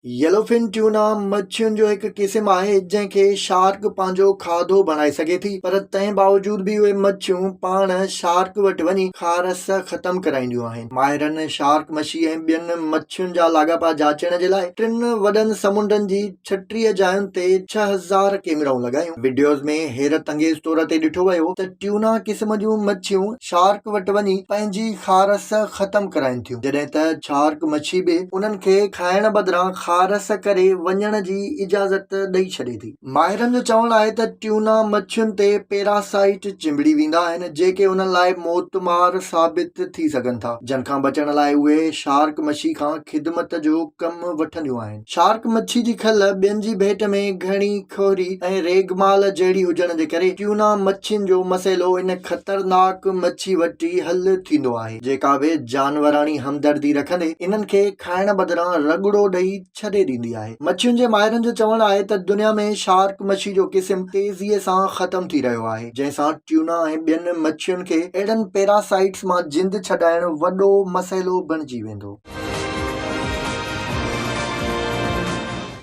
ييلوفن ٽيونا مڇين جو هڪ قسم آهي جنهن کي شارڪ پنهنجو کاڌو بڻائي سگهي ٿي پر تنهن باوجود به اهي مڇيون پاڻ شارڪ وٽ وڃي خارس ختم ڪرائينديون آهن. ماهرن شارڪ مڇي ۽ ٻين مڇين جا لاڳاپا جاچڻ جي لاء ٽن وڏن سمنڊن جي 36 جاين تي 6000 ڪيمرائون لڳايون. وڊيوز ۾ حيرت انگيز طور تي ڏٺو ويو ته ٽيونا قسم جون مڇيون شارڪ وٽ وڃي پنهنجي خارس ختم ڪرائين ٿيون، جڏهن ته شارڪ مڇي به انهن کي کائڻ بدران خارس ڪري وڃڻ جي اجازت ڏئي ڇڏي ٿي. ماهرن جو چوڻ آهي ته ٽيونا مڇين تي پيراسائيٽ چنبڙي ويندا آهن، جيڪي انهن لاء موتمار ثابت ٿي سگهن ٿا، جن کان بچڻ لاء اهي شارڪ مڇي کان خدمت جو ڪم وٺنديون آهن. شارڪ مڇي جي کل ٻين جي ڀيٽ ۾ گهڻي کهري ۽ ريگمال جهڙي هجڻ جي ڪري ٽيونا مڇين جو مسئلو ان خطرناڪ مڇي وٽ ئي حل ٿيندو آهي، جيڪا به جانوراڻي همدردي رکندي انهن کي کائڻ بدران رڳڙو ڏئي ڇڏي ڏيندي آهي. مڇين جي ماهرن جو چوڻ آهي ته دنيا ۾ شارڪ مڇي جو قسم تيزيء سان ختم ٿي رهيو آهي، جنهن سان ٽيونا ۽ ٻين مڇين کي اهڙن پيراسائيٽس مان جند ڇڏائڻ وڏو مسئلو بڻجي ويندو.